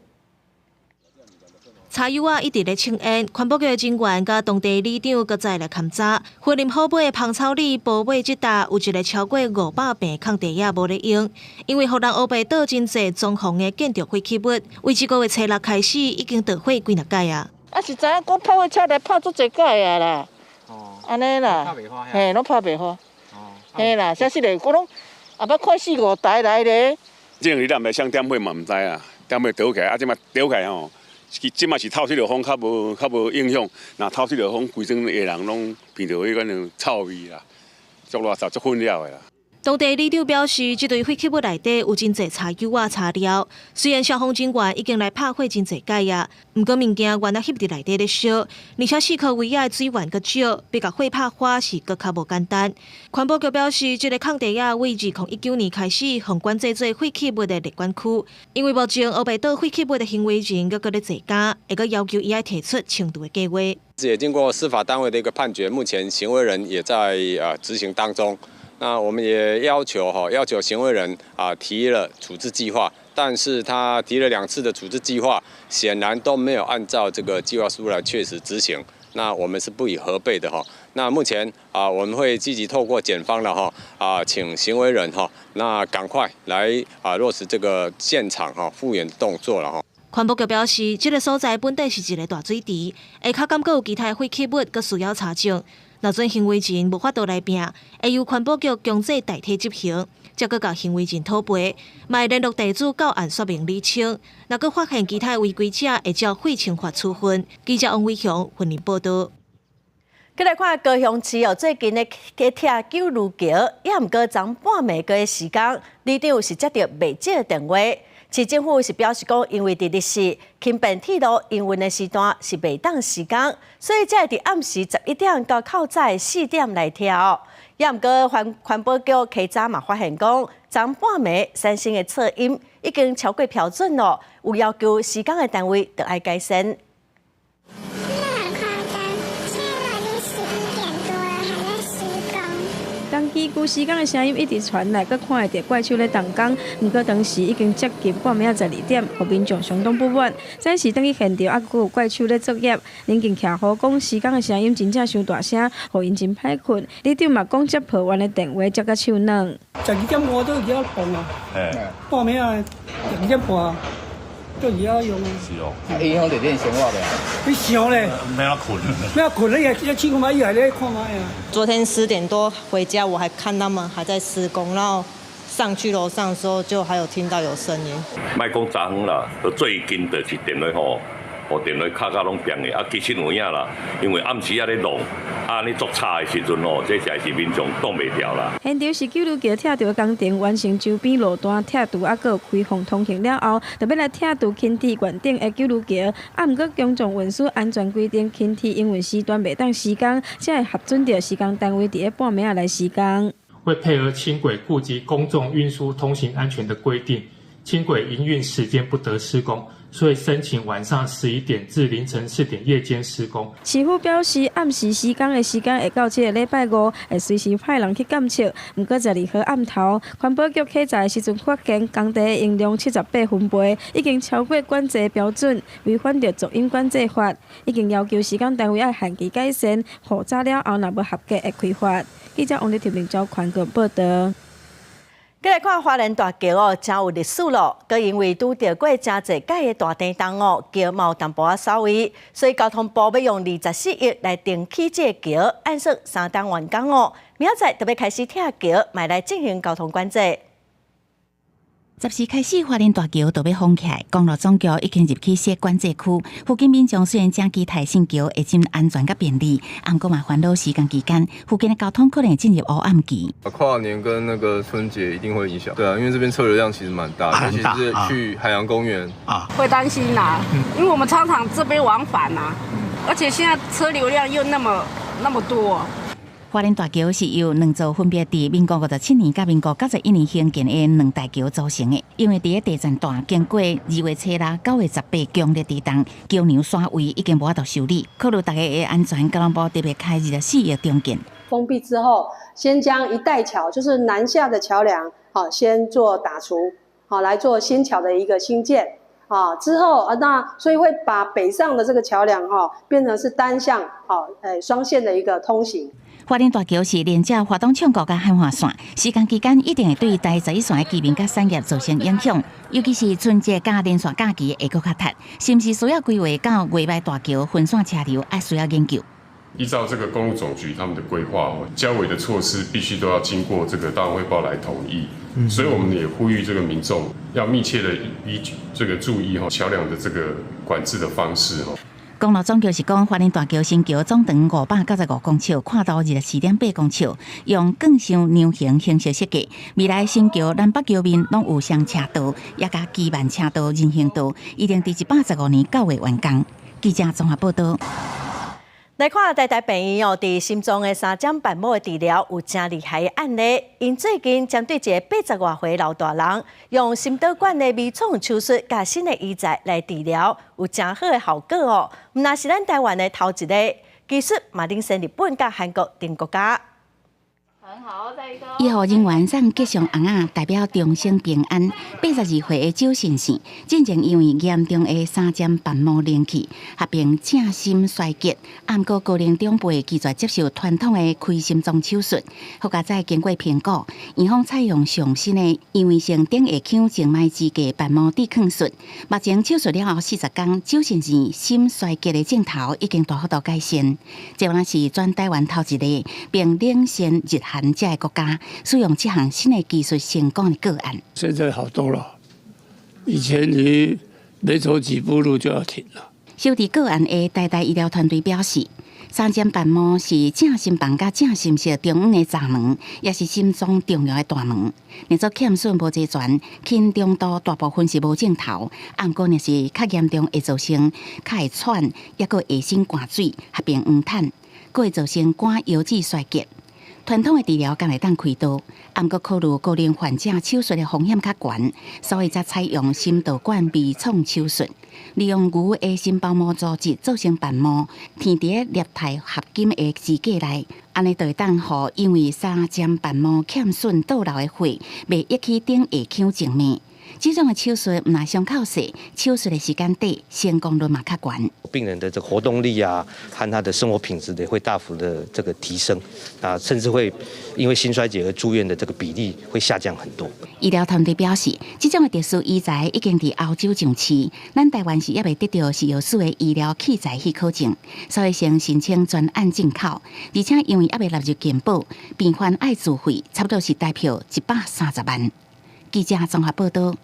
柴油仔一直咧衝煙，環保局的人員佮當地里長閣再來勘查。雲林虎尾芳草里埔尾這搭有一个超過500坪空地仔無咧用，因為予人烏白倒真濟裝潢的建築廢棄物，為這個月初六開始已經著火幾若擺啊。啊是知影講拍火車來拍足濟擺啊啦，按呢啦，嘿，攏拍袂花，嘿啦，啥事咧？我攏也捌看四五台來咧。這陣時咱毋知啥點火嘛毋知啊，點火著起來，啊這馬著起來吼，這馬是透氣流風較無影響，若透氣流風，規庄的人攏聞著彼款臭味啦，足垃圾足混了的啦。當地里長表示，這堆廢棄物內底有真濟柴油仔、柴料。雖然消防人員已經來拍火真濟擺啊，毋過物件原來翕佇內底咧燒，而且四箍圍仔的水源閣少，欲共火拍花是閣較無簡單。環保局表示，這个空地仔為2019年開始，予管制做廢棄物的列管區，因為目前烏白倒廢棄物的行為人閣閣咧增加，會閣要求伊愛提出清除的計劃。也經過司法單位的一個判決，目前行為人也在執行當中。那我們也要求哈，要求行為人啊提了處置計劃，但是他提了2次的處置計劃，顯然都沒有按照這個計劃書來確實執行。那我們是不予核備的哈。那目前啊，我們會積極透過檢方的哈啊，請行為人哈，那趕快來啊落實這個現場哈復原動作了哈。環保局表示，這个所在本底是一个大水池，下跤敢閣有其他廢棄物，閣需要查證。若準行為人無法度來拚，會由環保局強制代替執行，才閣共行為人討賠，嘛會聯絡地主到案說明釐清。若閣發現其他違規者，會照廢清法處分。記者王偉雄雲林報導。閣來看高雄市哦，最近咧去拆九如橋，也毋過昨半暝的時間，里長是接著袂少電話。市政府是表示講，因為佇日時輕便鐵路營運的時段是袂當施工，所以才會佇暗時11點到較早4點來拆。也毋過環保局稽查嘛發現講，昨半暝產生的噪音已經超過標準咯，有要求施工的單位著愛改善。那很誇張，現在都已經11點多了，還在施工。工機具施工的聲音一直傳來，閣看會著怪手咧動工。毋過當時已經接近半暝仔12點，予民眾相當不滿。暫時轉去現場，猶閣有怪手咧作業。鄰近徛戶講施工的聲音真正傷大聲，予𪜶真歹睏。里長嘛講接抱怨的電話接甲手軟。12點外都佇遐動啊，半暝仔12點半都佇遐用啊。是哦，影響著恁生活袂？你想咧？欲按怎睏？欲按怎睏，你也你試看覓，伊還咧看覓啊。昨天10點多回家，我還看他們還在施工，然後上去樓上的時候，就還有聽到有聲音。莫講昨昏啦，最近就是電話吼，電話敲甲攏變的，啊，其實有影啦，因為暗時仔咧弄，啊，你作吵的時陣吼，這才是民眾擋袂牢啦。現場是九如橋拆除的工程完成周邊路段拆除，猶閣有開放通行了後，就欲來拆除輕鐵圓頂的九如橋。啊，毋過公眾運輸安全規定，輕鐵營運時段袂當施工，才會核准著施工單位佇咧半暝仔來施工。為配合輕軌顧及公眾運輸通行安全的規定，輕軌營運時間不得施工。所以申請晚上11點至凌晨4點夜間施工。市府表示，暗時施工的時間會到這个禮拜五，會隨時派人去監測。毋過12號暗頭，環保局稽查的時陣發現，工地的音量78分貝，已經超過管制標準，違反著噪音管制法，已經要求施工單位愛限期改善，予早了後若無合格會開罰。記者王麗婷、明昭寬個報導。閣來看花蓮大橋哦，誠有歷史咯。閣因為拄著過誠濟擺的大地動哦，橋嘛有淡薄仔掃位，所以交通部欲用24億來重起這个橋，按算3冬完工哦。明仔載就欲開始拆橋，嘛來進行交通管制。10時開始，花蓮大橋就欲封起來，公路總局已經入去設管制區。附近民眾雖然正期待新橋會真安全佮便利，毋過嘛煩惱施工期間，附近的交通可能進入烏暗期。跨年跟那個春節一定會影響，對啊，因為這邊車流量其實蠻大，尤其是去海洋公園啊，會擔心啦，因為我們常常這邊往返啊，而且現在車流量又那麼那麼多。花蓮大橋是由兩座分別佇民國57年佮民國91年興建的兩大橋組成的。因為佇咧地震帶經過2月初6、9月18強烈地動，橋梁徙位已經無法度修理，考慮大家的安全，交通部特別開24億重建。封閉之後，先將一帶橋，就是南下的橋梁，好，先做打除，好來做新橋的一個興建。啊，之後啊，那所以會把北上的這個橋梁，哈，變成是單向，好，誒，雙線的一個通行。花蓮大橋是連接花東縱谷佮漢華線，施工期間一定會對台11線的居民佮產業造成影響，尤其是春節佮連續假期會閣較窒，是毋是需要規劃到月尾大橋分線車流，愛需要研究。依照這個公路總局他們的規劃，交維的措施必須都要經過這個大會報來同意，所以我們也呼籲這個民眾要密切的依這個注意哈橋梁的這個管制的方式哈。公路總局是講，花蓮大橋新橋總長595公尺，闊度24.8公尺，用鋼箱梁型形式設計。未來新橋南北橋面攏有雙車道，也佮基慢車道、人行道，預定佇115年9月完工。記者綜合報道。來看台大病院哦，佇心臟的三尖瓣膜的治療有誠厲害的案例。𪜶最近針對一个80外歲老大人，用心導管的微創手術佮新的醫材來治療，有誠好的效果哦。毋但是咱台灣的頭一个，技術嘛領先日本佮韓國等國家。醫護人員送吉祥紅仔，代表終生平安。82歲的周先生，進前因為嚴重的三尖瓣膜隆起，合併正心衰竭，毋過高齡長輩拒絕接受傳統的開心臟手術。好佳哉經過評估，院方採用上新的移位性頂下腔靜脈支架瓣膜抵抗術。目前手術了後40天，周先生心衰竭的症頭已經大幅度改善。這嘛是全台灣頭一个，並領先日韓這个國家使用這項新的技術成功的個案。現在好多了，以前你沒走幾步路就要停了。收治個案的台大醫療團隊表示，三尖瓣膜是正心房佮正心室中央的閘門，也是心臟重要的大門。若做欠損無齊全，輕中度大部分是無症頭，毋過若是較嚴重會造成較會喘，抑閣下身灌水，合併黃疸，閣會造成肝腰子衰竭。傳統的治療敢會當開刀，毋過考慮高齡患者手術的風險較懸，所以才採用心導管微創手術，利用牛的心包膜組織做成瓣膜，填佇咧鎳鈦合金的支架內，按呢就會當予因為三尖瓣膜欠損倒流的血，袂溢去頂下腔靜脈。這種的手術毋但傷口細，手術的時間短，成功率嘛較懸。病人的這個活動力啊，和他的生活品質也會大幅的這個提升，啊，甚至會因為心衰竭而住院的這個比例會下降很多。醫療團隊表示，這種的特殊醫材已經佇歐洲上市，咱台灣是猶未得到食藥署的醫療器材許可證，所以先申請專案進口，而且因為猶未納入健保，病患愛自費，差不多是台票130萬。記者綜合報道。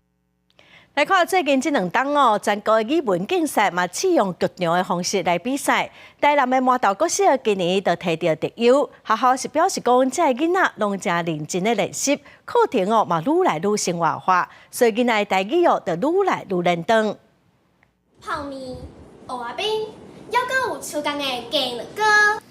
來看最近這兩冬哦，全國的語文競賽嘛，試用劇場的方式來比賽。台南的麻豆國小今年就提著特優，學校是表示講，這个囡仔攏誠認真咧練習，課程哦嘛愈來愈生活化，所以囡仔的台語哦就愈來愈輪轉。泡麵、芋仔冰，猶閣有手工的雞卵糕。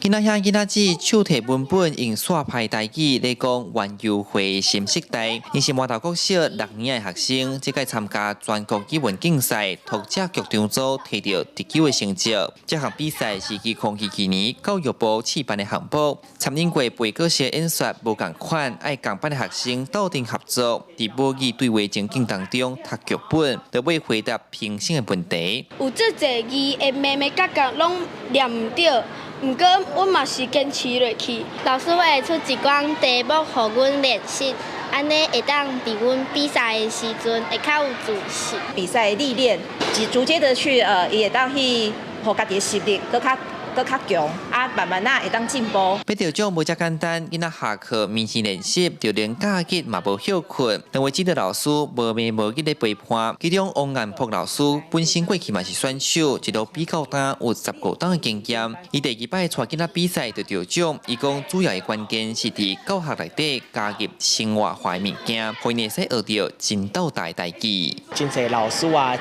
囡仔兄囡仔姊手提文本，用煞派台語咧講園遊會新世代。𪜶是麻豆國小六年的學生，這屆參加全國語文競賽，拓者劇場組提著特優的成績。這項比賽是繼2007年教育部試辦的項目，參與過背故事演說無仝款，愛仝班的學生鬥陣合作，佇母語對話情境當中讀劇本，就欲回答評審的問題。有足濟字的眉眉角角攏念毋著。毋過，阮嘛是堅持落去。老師會出一寡題目予阮練習，按呢會當佇阮比賽的時陣會較有自信。比賽歷練，逐漸的去，會當去予家己的實力閣較閣較強，啊，慢慢仔會當進步。欲得獎無遮簡單，囡仔下課眠時練習，就連假日嘛無歇睏。兩位指導老師無暝無日咧陪伴，其中王顏璞老師本身過去嘛是選手，一路比到今有15冬的經驗。伊第二擺帶囡仔比賽就得獎，伊講主要的關鍵是佇教學內底加入生活化的物件，予𪜶會使學著真鬥大的代誌。真濟老師啊，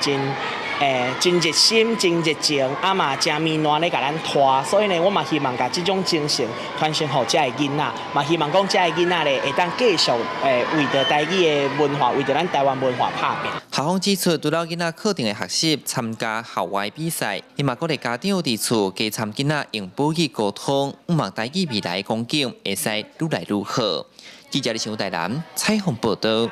真熱心、真熱情，啊嘛誠綿爛咧共咱帶，所以呢，我嘛希望共這種精神傳承予遮的囡仔，嘛希望講遮的囡仔咧會當繼續為著台語的文化，為著咱台灣文化拍拚。校方指出，除了囡仔課程的學習、參加校外比賽，伊嘛鼓勵家長佇厝加參囡仔用母語溝通，向望台語未來的光景會使愈來愈好。記者李新台南採訪報導。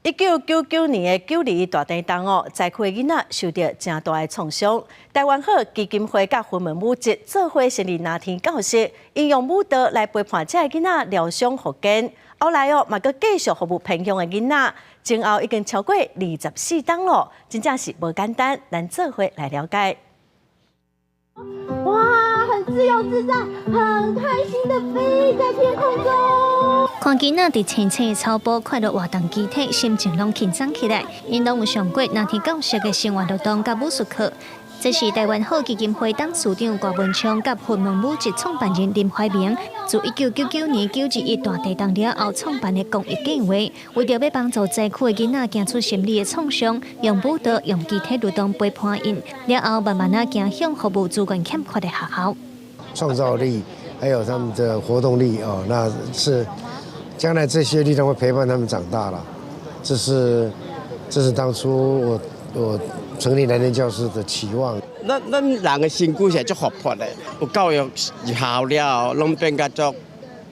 1999年的9·21大地震哦，災區的囡仔受著誠大的創傷。台灣好基金會佮雲門舞集做伙成立藍天教室，𪜶用舞蹈來陪伴這个囡仔療傷復健。後來哦，嘛閣繼續服務偏鄉的囡仔，前後已經超過24冬咯，真正是無簡單。咱做伙來了解。哇，很自由自在，很開心的飛在天空中。看囡仔佇青青的草埔快樂活動肢體，心情攏輕鬆起來。𪜶攏有上過藍天教室的生活律動佮武術課。這是台灣好基金會董事長郭文昌佮雲門舞集創辦人林懷明，自1999年9·21大地震了後創辦的公益計劃，為著欲幫助災區的囡仔行出心理的創傷，用舞蹈、用肢體律動陪伴𪜶，了後慢慢仔走向服務資源欠缺的學校。創造力，還有他們的活動力哦，那是將來這些力量會陪伴他們長大了。這是當初我成立藍天教室的期望。咱人的身軀是足活潑的，有教育入校了後，攏變甲足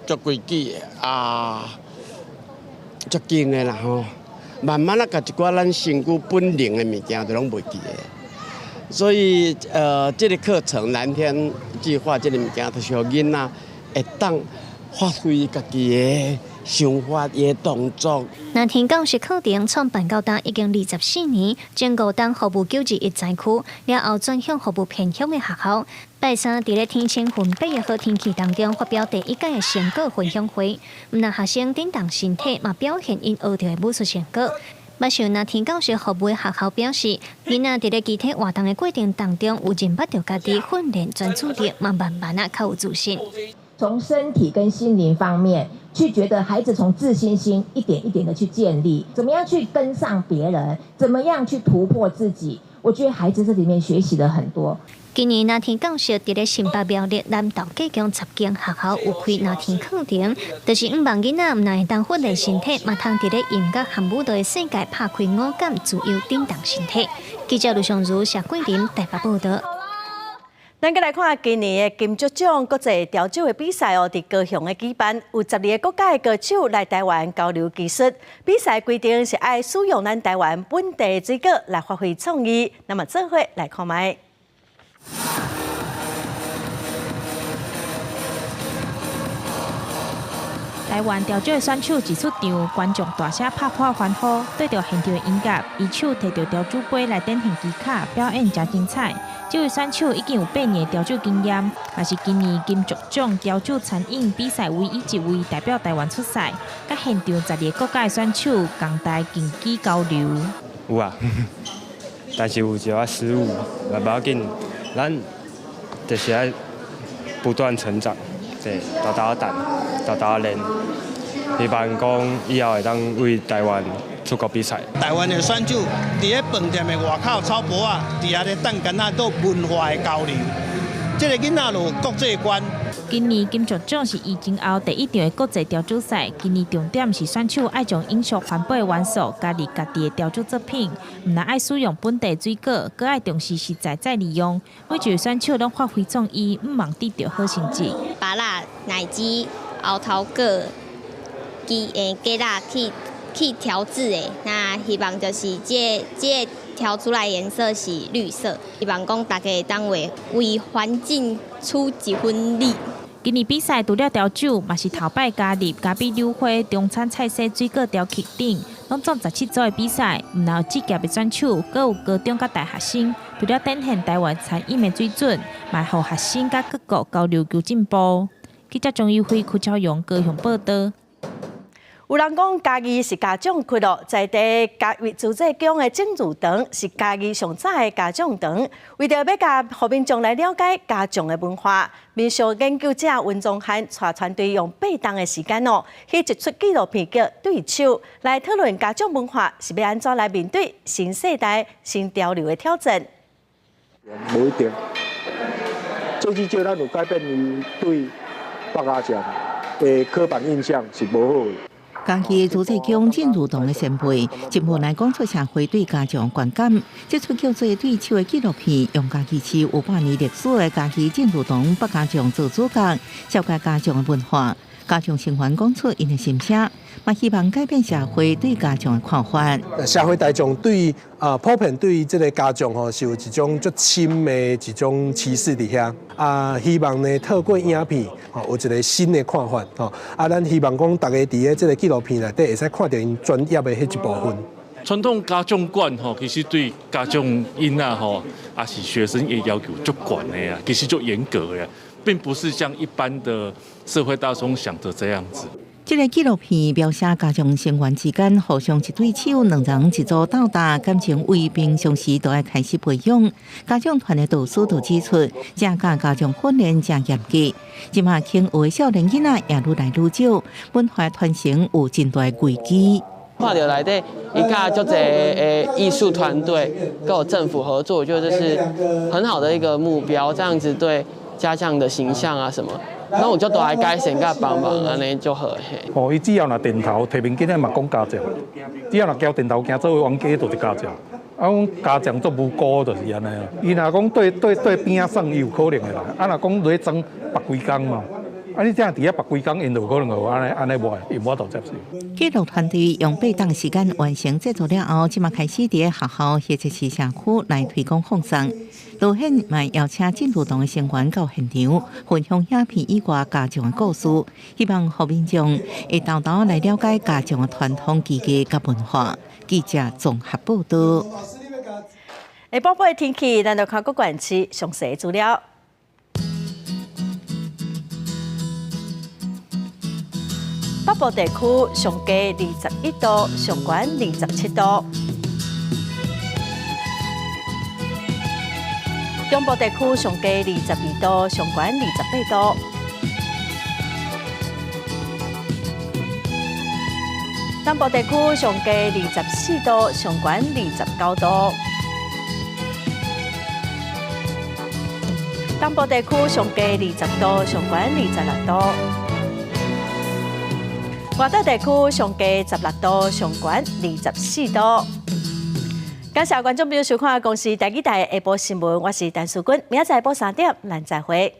足規矩的啊，足緊的啦吼。慢慢仔，共一寡咱身軀本能的物件就攏袂記得。所以，這个課程藍天計劃這个物件，就是予囡仔會當發揮家己的想法、伊的動作。藍天教室課程創辦到今已經24年，前五冬服務9·21災區，了後轉向服務偏鄉的學校。拜三佇咧天晴雲白的好天氣當中，發表第一屆的成果分享會。毋但學生振動身體，嘛表現𪜶學著的武術成果。捌受藍天教室服務的學校表示，囡仔佇咧肢體活動的過程當中，有認捌著家己訓練專注力，嘛慢慢仔較有自信。從身體跟心靈方面，去覺得孩子從自信心一點一點的去建立，怎麼樣去跟上別人，怎麼樣去突破自己？我覺得孩子這裡面學習了很多。今年藍天教室佇咧新北苗栗南投隔江10間學校有開藍天課程，就是向望囡仔毋但會當訓練身體，嘛通佇咧音樂和舞蹈的世界拍開五感，自由振動身體。記者盧尚如、謝桂林台北報導。咱閣來看今年的金爵獎國際調酒的比賽哦，佇高雄的舉辦，有12個國家的歌手來台灣交流技術。比賽規定是愛使用咱台灣本地的水果來發揮創意。那麼做伙來看覓。台灣調酒的選手一出場，觀眾大聲拍破歡呼，對著現場的音樂，伊手提著調酒杯來展現技巧，表演誠精彩。這位選手已經有8年的調酒經驗，也是今年金爵獎調酒餐飲比賽唯一一位代表台灣出賽，佮現場12個國家的選手仝台競技交流。有啊，但是有一寡失誤，也無要緊，咱就是愛不斷成長，對，沓沓等，沓沓練，希望講以後會當為台灣出國比賽。台灣的選手佇咧飯店的外口草埔仔，佇遐咧等囡仔做文化的交流。這个囡仔就有國際觀。今年金爵獎是疫情後第一場的國際調酒賽。今年重點是選手愛將永續環保的元素加入家己的調酒作品，毋但愛使用本地水果，閣愛重視食材再利用。每一位選手攏發揮創意，向望得著好成績。芭樂、奶雞、猴頭果、雞雞肉去調製的，那希望就是這個調出來顏色是綠色，希望講大家會當為環境出一份力。今年比賽除了調酒，嘛是頭擺加入咖啡柳花、中餐菜色、水果雕刻等，攏總17組的比賽，毋但有職業的選手，閣有高中佮大學生，除了展現台灣餐飲的水準，嘛予學生佮各國交流求進步。記者張玉輝、柯超勇高雄報導。有人講嘉義是家長俱樂，在地嘉義自治宮的真如堂是嘉義上早的家長堂。為著欲共予民眾來了解家長的文化，民俗研究者溫宗漢帶團隊用8冬的時間哦，去一齣紀錄片叫《對手》來討論家長文化是欲按怎來面對新世代、新潮流的挑戰。無一定，最至少咱有改變伊對百家將的刻板印象是無好的。嘉義自治宮真如堂的前輩，真無來講出社會對家長觀感。這齣叫做《對手》的紀錄片，用嘉義市有百年歷史的嘉義真如堂百家將做主角，紹介家將的文化。家將成員講出𪜶的心聲，嘛希望改變社會對家將的看法。社會大眾對啊，普遍對這个家將吼是有一種足深的一種歧視佇遐啊，希望呢透過影片吼有一個新的看法吼啊，咱希望講大家佇咧這个紀錄片內底會使看著𪜶專業的彼一部分。傳統家長觀吼，其實對家長囡仔吼，抑是學生的要求足懸的啊，其實足嚴格的，並不是像一般的社會大眾想的這樣子。這个紀錄片描寫家將成員之間互相一對手，兩人一組鬥打，感情為平常時就愛開始培養。家將團的導師就指出，這教家將訓練誠嚴格，這馬肯學的少年囡仔也愈來愈少，文化傳承有真大的危機。看著內底伊佮足濟的藝術團隊，佮有政府合作，我覺得這是很好的一個目標，這樣子對家將的形象啊什麼。那我就都來改善佮幫忙，按呢就好嘿。哦，伊只要若電頭提面鏡仔嘛講家將，只要若交電頭行做伙冤家就是家將。啊，阮家將足無辜就是按呢。伊若講對對對邊仔耍，伊有可能的啦。啊，若講落去爭縛規工嘛，啊，你這樣佇遐縛規工，𪜶就有可能會按呢按呢無，伊無法度接受。紀錄團隊用8冬時間完成製作了後，這馬開始佇學校或者是社區來推廣放送。導演嘛邀請真如堂的成員到現場分享影片以外家將的故事，希望予民眾會沓沓來了解家將的傳統技藝佮文化。記者綜合報導。下晡晡的天氣，咱就看各縣市詳細資料。北部地區上低21度，上懸27度。中部地區上低22度，上懸28度。南部地區上低24度，上懸29度。東部地區上低20度，上懸26度。外島地區上低16度，上懸24度。感謝觀眾朋友收看《公視台語台》下晡新聞，我是陳淑君，明仔載下晡3點，咱再會。